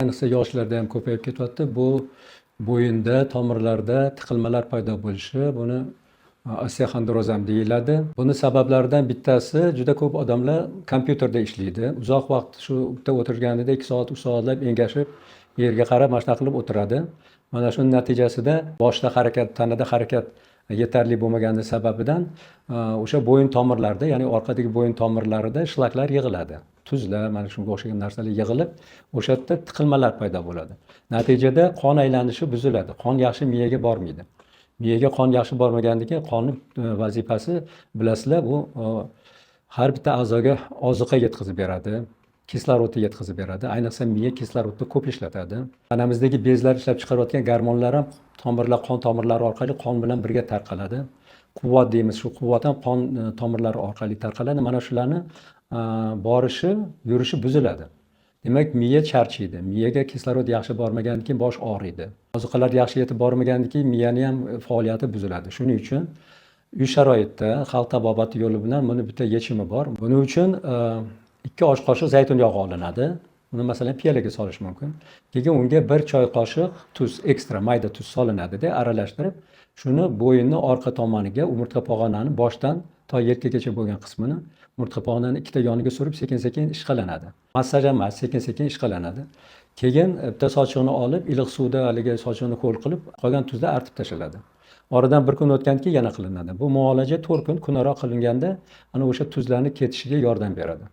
Ayniqsa yoshlarda ham ko'payib ketyapti. Bu bo'yinda, tomirlarda tiqilmalar paydo bo'lishi, buni osteoxondroz ham deyiladi. Buni sabablaridan bittasi, juda ko'p odamlar kompyuterda ishlaydi. Uzoq vaqt shu bitta o'tirganida 2 soat, 3 soatlab engashib, yerga qarab mana shunaqa qilib o'tiradi. Mana shuning natijasida boshda harakat, tanada harakat yetarli bo'lmagani sababidan o'sha bo'yin tomirlarida, ya'ni orqadagi bo'yin tomirlarida shlaklar yig'iladi. Tuzlar, mana shunga o'xshagan narsalar yig'ilib, o'sha yerda tiqilmalar paydo bo'ladi. Natijada qon aylanishi buziladi. Qon yaxshi miyaga bormaydi. Miyaga qon yaxshi bormagandan keyin qonni vazifasi, bilasizlar, bu har bitta a'zoga ozuqa yetkazib beradi, kislorodni yetkazib beradi. Ayniqsa miya kislorodni ko'p ishlatadi. Tanamizdagi bezlar ishlab chiqarayotgan gormonlar ham tomirlar, qon tomirlari orqali qon bilan birga tarqaladi. Quvvat deymiz, shu quvvat ham qon tomirlari orqali tarqaladi. Mana shularni borishi, yurishi buziladi. Demak, miya charchaydi. Miyaga kislorod yaxshi bormagandan keyin bosh og'riydi. Ozuqalar yaxshi yetib bormagandan keyin miyani ham faoliyati buziladi. Shuning uchun uy sharoitida xalq tabobati yo'li bilan buni bitta yechimi bor. Buning uchun 2 osh qoshiq zaytun yog'i olinadi. Uni, masalan, piyolaga solish mumkin. Keyin unga 1 choy qoshiq tuz, ekstra mayda tuz solinadi-da, aralashtirib, shuni bo'yinni orqa tomoniga, umurtqa pog'onani boshdan to yelkagacha bo'lgan qismini umurtqa pog'onani ikkita yoniga surib, sekin-sekin ishqalanadi. Massaj emas, sekin-sekin ishqalanadi. Keyin bitta sochiqni olib, iliq suvda haligi sochiqni ho'l qilib, qolgan tuzda artib tashlanadi. Oradan bir kun o'tgandan keyin yana qilinadi. Bu muolaja 4 kun kunaro qilinganda ana o'sha tuzlarni ketishiga yordam beradi.